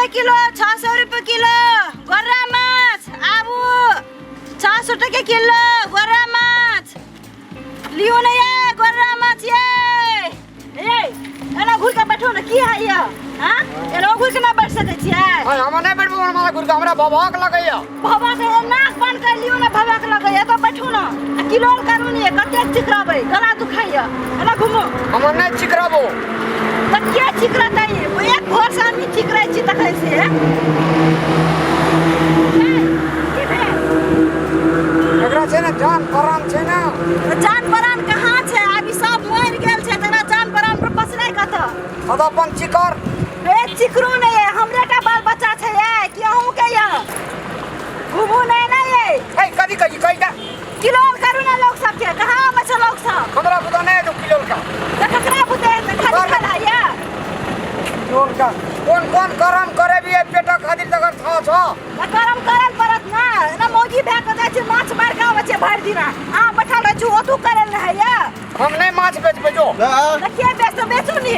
रुपये किलो, 600 रुपये किलो गोर्रा माछ। आबू, 600 टके किलो गोर्रा माछ लियो ने। ये गोर्रा माछ ये। ए, एना घुर के बैठो ने, की है ये? हाँ, एना घुर के ना बैठ सकै छियै? अरे हम नहि बैठबो हमारा घुर के, हमरा भभक लगैया। भभक नाक बंद कर लियो ने, भभक लगैया तो बैठू ने। आ किलो करू ने, कतेक चिकरबै, गला दुखाइया। एना घुमू। हम नहि चिकरबो। तऽ किया चिकरतै? एक भोर से आदमी चिकरै छी तखन से। की भेल? एकरा छै ने जान परान छै ने। तऽ जान परान कहाँ छै? अभी सब मरि गेल छै, तकरा जान परान पर पसरै कतऽ? हम अपन चिकर। ए, चिकरू नहि ये, हमरे टा बाल बच्चा छै ये कि अहूँ के ये? घुमू नहि ने ये। ए, कथी कही कही दा। किलोल करू ने लोक सबके, कहाँ आबै छै लोक सब? हमरा बुता नहि हेतौ किलोल का। तऽ ककरा बुते हेतै? खाली खाला ये। किलोल का कोन कोन करम करेबी एहि पेटक खातिर तकर था छ। तऽ करम करल पड़त ने। एना मौगी भए कऽ जाइ छै माछ मारि कऽ आबै छै भरि दिना, अहाँ बैठल रहै छी, ओतू करल रहै ये। हम नहि माछ बेचबै जो। तऽ के बेचतौ? बेचू ने।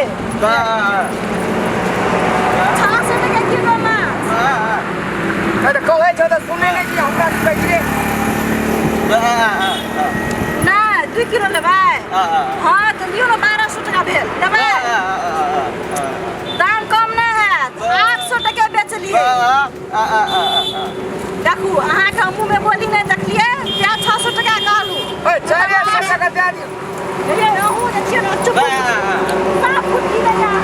600 टका किलो माछ। ए, तऽ कहै छौ तऽ सुनै नहि छी, हमरा की कहै छी? नहि, 2 किलो लेबै? हँ, तऽ लियौ ने, 1200 टका भेल। लेबै? दाम कम नहि हैत। 800 टके बेचलियै। देखू, अहाँके हम मुँहमे बोली नहि देखलियै, तेँ 600 टका कहलहुँ। ए, 400 टका दए दियौ। हे, अहूँ जे छियै ने, चुप साफ फुटकी नहि अहाँ।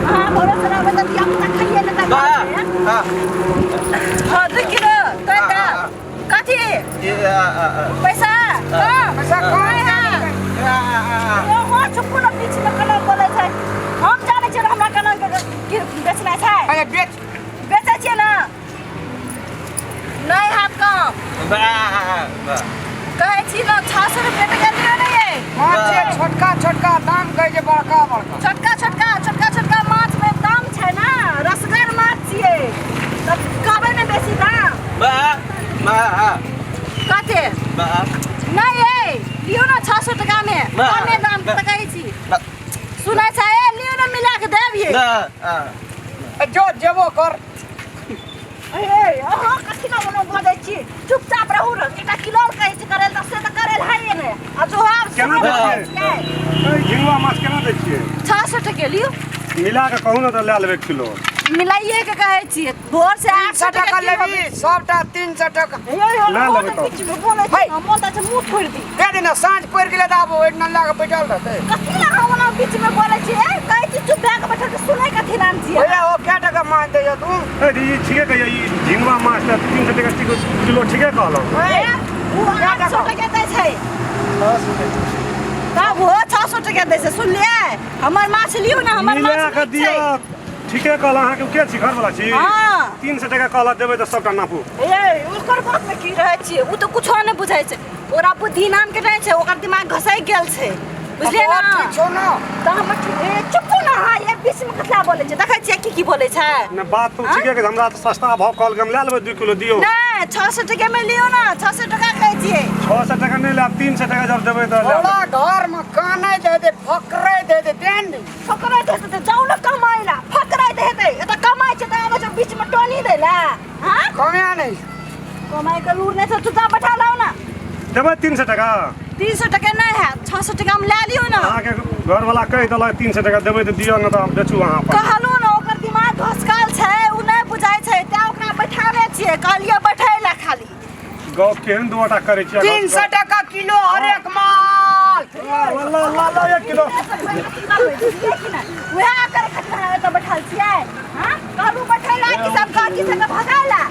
अहाँ भरोसे रहबै तऽ धिया पुता खाइए लेतै। हँ, 2 किलो तोड़ि देब। कथी पैसा कम? पैसा कम। नहि हैत। अहाँ चुप्पू ने, बीचमे केना बोलै छै? हम जानै छियै ने हमरा केना के बेचनाइ छै। अरे बेच। बेचै छियै ने। नहि हैत कम, कहै छी ने। 600 रुपये टका लियौ ने ये। माछ छै छोटका छोटका, दाम कहै छै बड़का बड़का। छोटका छोटका, छोटका छोटका माछमे दाम छै ने, रसगर माछ छियै तऽ कहबै ने बेसी दाम। कते नहि ये, लियौ ने 600 टकामे, कमे दाम तऽ कहै छी। सुनै छै? ए, लियौ ने, मिला कऽ देब ये। ए, जो जेबो कर। ए, अहाँ कथी ना मनो बजै छी? चुपचाप रहू ने। एकटा किलो कहै छी करै लए, से तऽ करै लए है ने। आ जो आब केना दै छियै? ए, झिंगुआ माछ केना दै छियै? 600 टके लियौ। मिला कऽ कहू ने तऽ लए लेबै किलो। मिलाइए के कहै छियै, भोर से 800 300 टका टका किलो। लेबी सबटा 300 टका। हे, हे, लए अहाँ लेबै तऽ तब। बीचमे बोलै छी है। ने, मोन तऽ छै मुँह फोड़ि दी। दे दे ने, साँझ पड़ि गेलै तऽ आब ओहिठिना लए कऽ बैठल रहतै। कथी लए अहाँ ओना बीचमे बोलै छियै? कहै छी चुप भए कऽ बैठल छी, सुनै कथी नाम छियै? भैया, ओ कै टका माछ दैया तू? ए, ई ठीके कहियै, ई झिंगुआ माछ तऽ 300 टका किलो ठीके कहलहुँ। ए, ओ 800 टके दै छै तब ओहो 600 टके दै छै। सुनलियै? हमर माछ लियौ ने, हमर मिला माछ कऽ नीक दिअ। छै। ठीके कहलहुँ अहाँके। के छी? घरवला छी? हँ। 300 टका कहलक, देबै तऽ सबटा नापू। ए, ओकर बातमे की रहै छियै? ओ तऽ कुछो नहि बुझै छै, ओकरा बुद्धि नामके नहि छै, ओकर दिमाग घसकि गेल छै, बुझलियै ने? ठीक छौ ने? तऽ हमर ठीक। ए, चुपू ने अहाँ, ये बीचमे कथला बोलै छै? देखै छियै की की बोलै छै? नहि, बात तऽ ठीके कहै छै, हमरा तऽ सस्ता भाव कहलकै, हम लए लेबै 2 किलो, दियौ। नहि, 600 टके मे लियौ ने, 600 टका कहै छियै। 600 टका नहि लेब, 300 टका जब देबै तऽ लए थोड़ा लेबै। घर में कानै दे दे, फकरै दे दे, तेन दी। फकरै दे तऽ जाउ ने कमाइ ला। फकरै दे हेतै, एतऽ कमाइ छै तऽ आबै छै बीचमे टोनी दै ला। हाँ, कमाया नहि। कमाइ के लूर नहि छै। चुपचाप बैठा लाउ ने। देबै 300 टका? 300 टके नहि हैत, 600 टकामे लए लियौ ने। अहाँके घरवला कहि देलक 300 टका देबै तऽ दिअ, नहि तऽ बेचू अहाँ अपन। कहलहुँ ने, ओकर दिमाग घसकल छै, ओ नहि बुझाइ छै, तेँ ओकरा बैठाने छियै, कहलियै बैठै लए खाली। गप केहन दूटा करै छियै? 300 टका किलो हरेक माल। ला ला ला, 1 किलो। वएह करे खातिर अहाँ एतऽ बैठल छियै? हाँ, कहलहुँ बैठै लए कि सब गाँकी सबके भगाय लए?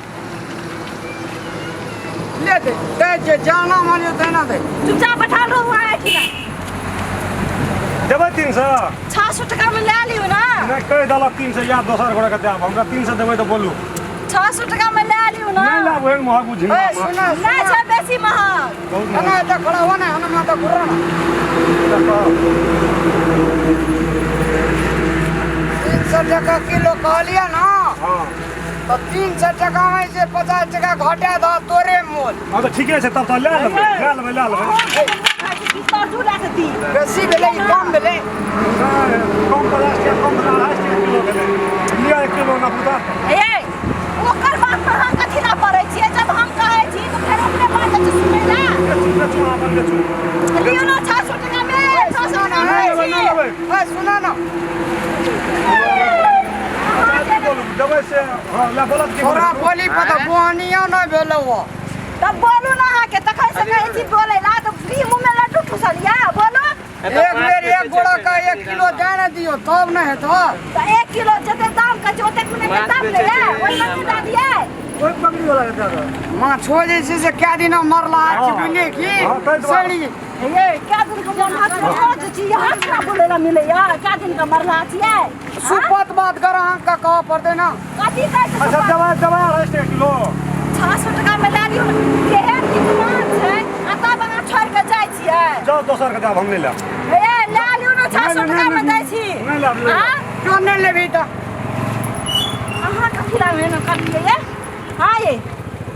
ले दे दे, जे जाना मानियो तेना दे। चुपचाप बैठल रहू अहाँ एहिठिना। देबै 300? 600 टकामे लए लियौ ने। नहि, कहि देलक 300, या दोसर गोरेके देब। हमरा 300 देबै तऽ बोलू। 600 टकामे लए लियौ ने। नहि लाबू एहन महग झिंगा ए माछ। सुना। नहि छै बेसी महग। बहुत एना महग। एतऽ खड़ा हो ने, एना माथा घुरा ना। 300 टका किलो कहलियै ना? हँ। तऽ 300 टका में से 50 टका घटा दह, तोरे मोल। हँ, तऽ ठीके छै, तब तऽ लए लेबै, लए लेबै, लए लेबै। तर्जू लए कऽ दी। बेसी भेलै कि कम भेलै? नहि, कम 50 टका कम भेलै, 250 टका। है सुना ना। अच्छा की बोलू देबै से हँ ला बोलत की तोरा बोली पर तऽ बोहनियो नहि भेलौ हँ। तब बोलू ना अहाँके तखन से कहै छी बोलै ला तऽ की मुँह में लड्डू ठुसल या बोलू। एक बेर एक गोड़ा का 1 किलो दे ने दियौ तब ने हेतौ। तऽ 1 किलो जते दाम कहै छै ओतेक नहि दाम ले ओहि में दऽ दियै। ओहि पगड़ी वाला के दऽ दऽ। माछो जे छै से कए दिना मरला छै बुझलियै की? हँ, ताहि दुआरे। सड़ी। हे क्या दिन के मरला छियै रोज छी यहाँ से बोलै ला मिलैया क्या दिन के मरला छियै? सुपत बात कर अहाँके कहऽ पड़तै ने। कथी कहै छै? अच्छा देबै देबै 250 टका किलो। 600 टका में लए लियौ ने, केहन नीक माछ छै आ तब अहाँ छोड़ि कऽ जाइ छियै। जाउ दोसर के देब, हम नहि लेब। हे लए लियौ ने, 600 टका में दै छी। नहि लेब, नहि लेब। आँ? क्यों नहि लेबही तऽ? अहाँ कथी ला एहन करलियै ये? हाँ ये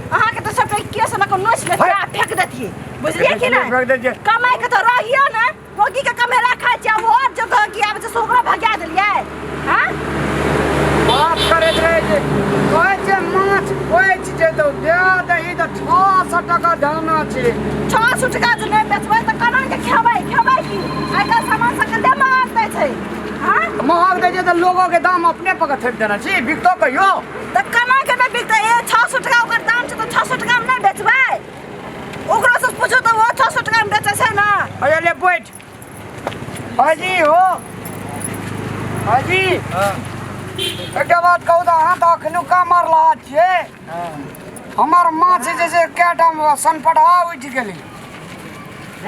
अहाँके तऽ सबटा केस लऽ कऽ नोचि लेतियै आ फेंक देतियै, बुझलियै कि नहि? फेंक दै छियै। कमाइ के तऽ रहियो ने रोगी के कमेला खाइ छियै, और जो गहकी आबै छै से ओकरो भगा देलियै। हाँ बात करैत रहै छै, कहै छै माछ बचि जेतौ दए दही तऽ 600 टका दाना छै। 600 टका जे नहि बेचबै तऽ केना के खेबै? खेबै की? आइ काल्हि सामान सब कते महग दै छै। हाँ महग दै छै तऽ लोगो के दाम अपने पर थोपि देने छी, बिकतो कहियो? तऽ केना के नहि बिकतै? ए 600 टका ओकर दाम छै तऽ 600 टका मे नहि बेचबै? ओकरो से पूछू तऽ ओ 600 टका मे बेचै छै ने। अरे ले बैठ हाजी हो हाजी। एकटा बात कहू तऽ अहाँ तऽ अखनुका मरला छियै, हमर माछ जे छै कएटा सनपटहा उठि गेलै।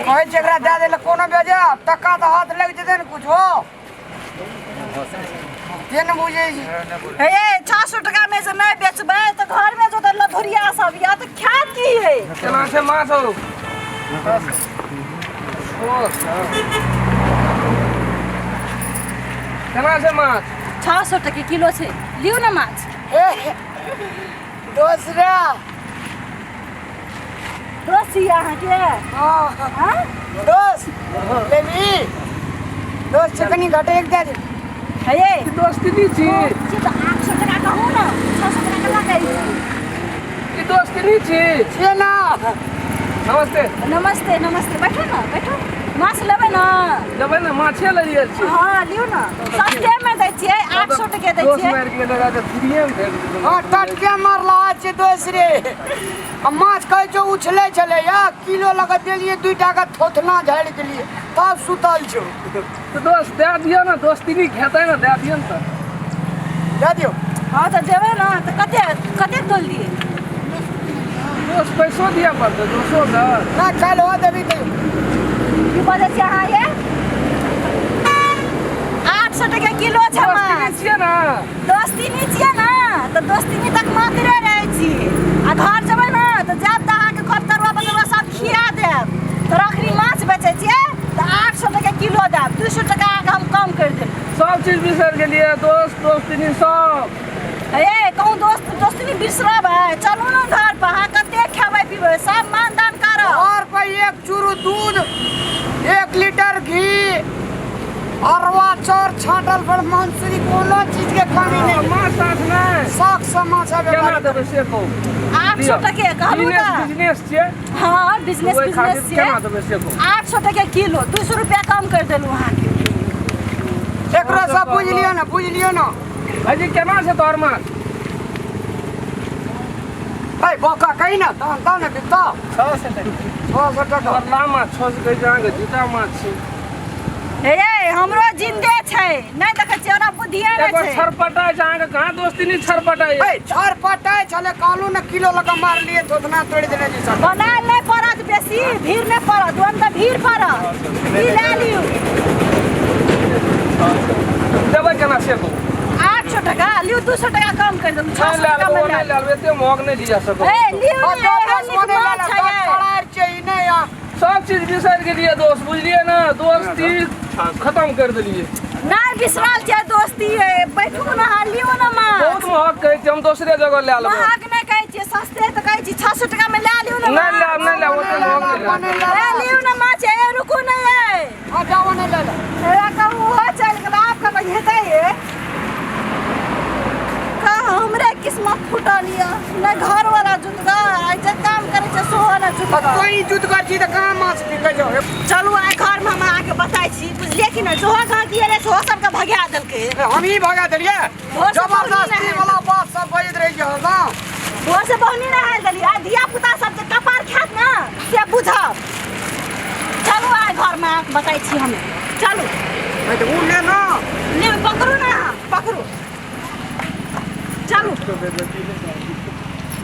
कहै छै एकरा दए दै लए कोनो बेजा टका तऽ हाथ लागि जेतै ने कुछो से ने बुझै छी। हे 600 टका मे जे नहि बेचबै तऽ घर मे जो तऽ लधुरिया सब या तऽ खायत की है? केना छै माछ हौ? केना छै माछ? 600 टके किलो छै, लियौ ने माछ। हे दोसरा। दोस्त छी अहाँके? हाँ। हाँ। दोस्त लेबही? दोस्त छै, कनि घटैक दए दे। हे दोस्ती छी। छी तऽ 800 टका कहू ने, 600 टका केना कहै छी? ई दोस्ती छी। छियै ना। नमस्ते। नमस्ते नमस्ते, बैठो ने बैठो। माछ लेबै ने? लेबै ने, माछे लऽ गेल छी। हँ लियौ ने, सस्तेमे दै छियै, 800 टके दै दोस्त छियै। मारि गेल रहै तऽ फ्रीए मे भेट गेल। हाँ टटके मरला छै दोसरे आ माछ कहै छौ उछलै छलै या किलो लगा देलियै, 2 टा के थोथना झाड़ि देलियै तब सुतल छौ। तऽ दोस्त दए दियौ ने, दोस्ती खेतै ने, दए दियौ ने तऽ। दए दियौ। हँ तऽ देबै ने तऽ कते कते तोल दियै? दोस्त पैसो दिअ पड़तै दोसो के। ना काल्हि हो देबी तऽ। की बजै छियै अहाँ ये? 800 टके किलो छै दोस्ती माछ। छियै ने। दोस्ती नहि छियै ने तऽ दोस्ती तक मात्रे रहै छी आ घर जेबै ने तऽ जायब तऽ अहाँके घर तरुआ बतरुआ सब खिया देब। तऽ रखनी माछ बेचै छियै तऽ 800 टके किलो देब, 200 टका अहाँके हम कम करि देब। सब चीज बिसरि गेलियै दोस्त, दोस्ती सब। हे कहूँ दोस्त दोस्ती बिसरबै? चलू ने घर पर, अहाँ कते खेबै पीबै सब मान दान करब। घर पर एक चूरू दूध, 1 लीटर घी, अरवा चाउर छाँटल पर मंसूरी, कोनो चीज के कमी नहीं। माछ ताछ नहि? शौक से माछ आबे। केना देबै से कहू। 800 टके कहलहुँ बिजनेस तऽ। बिजनेस छियै। हँ बिजनेस। ओहि खातिर बिजनेस छियै। केना देबै से कहू। 800 टके किलो, 200 रुपया कम करि देलहुँ अहाँके। एकरो सब बुझ लियौ ने, बुझ लियौ ने। भाईजी, केना छै तोहर माछ? है बौका कही ना तहन तब ने बिकतौ। 600 टका, 600 टका। तोहर माछ 600 कहै छै, अहाँके जूता माछ छै। हे ये हमरो जिन्दे छै, नहि देखै छियै ओना बुद्धिए नहि एकर छै। छरपटाइ छै अहाँके, कहाँ दोस्ती नहीं छरपटाइ? है छरपटाइ छलै, कहलू ने किलो लगा मारलियै, थोथना तोड़ि देने जी सब। बनायल नहि पड़त, बेसी भीड़ नहि पड़त, ओहिमे तऽ भीड़ पड़त। ई लए लियौ। देबै केना से कहू। 800 टका लियौ, 200 टका कम करि देलहुँ, छओ नहि सए लए टका लेबै, मे ओ नहि लए लए लेबै, एते महग नहि लिअ सकब। हे लियौ और ने, दस एहन नीक मने माछ छै ये। छै नहि आ। सब चीज बिसरि गेलियै दोस्त, बुझलियै ने? दोस्ती खत्म कर देलियै। नहि बिसरल छै दोस्ती है, बैठू ने अहाँ, लियौ ने माछ। बहुत महग कहै छै, हम दोसरे जगह लए लेबै। महग नहि कहै छियै, सस्ते तऽ कहै छी। 600 टका मे लए लियौ ने नहि माछ। लेब, नहि लेब, ओते महग नहि लेब। मने लए लियौ ने माछ। ए रुकू ने ये। हाँ जाओ ने ले ले। हे कहू ओहो चलि गेल, आब कतऽ हेतै ये? कह हमरे किस्मत फूटल यऽ, नहि घरवाला जुतगा आ जे काम करै छै सेहो नहि जुतगा। कोई जुत कर छी तऽ कहाँ माछ बिकै छौ? चलू आइ घरमे हम अहाँके बताइ छी, बुझलियै कि नहि? जोहो गाँव एलै सेहो। हो सबके भगा देलकै। हम ही भगा देलियै। भोर से जबरदस्ती पहुनी नहि। वाला बात सब बजैत रहै छै हरदम। भोर से बहुनी नहाय देलियै आ धिया पुता सब जे कपार खायत ने से बुझब। चलू आइ घरमे अहाँके बताइ छी हमे, चलू। नहीं तऽ ओ ले ना। ले पकड़ू ने अहाँ, पकड़ू, चलू।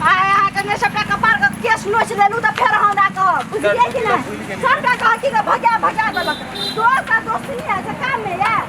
आइ अहाँके ने सबटा कपार के केस नोचि लेलहुँ तऽ फेर हमरा कहब, बुझलियै कि नहि? सबटा कहकी के भगा भगा देलक। दोस्त आ दोस्ती नहि होइ छै काममे। यऽ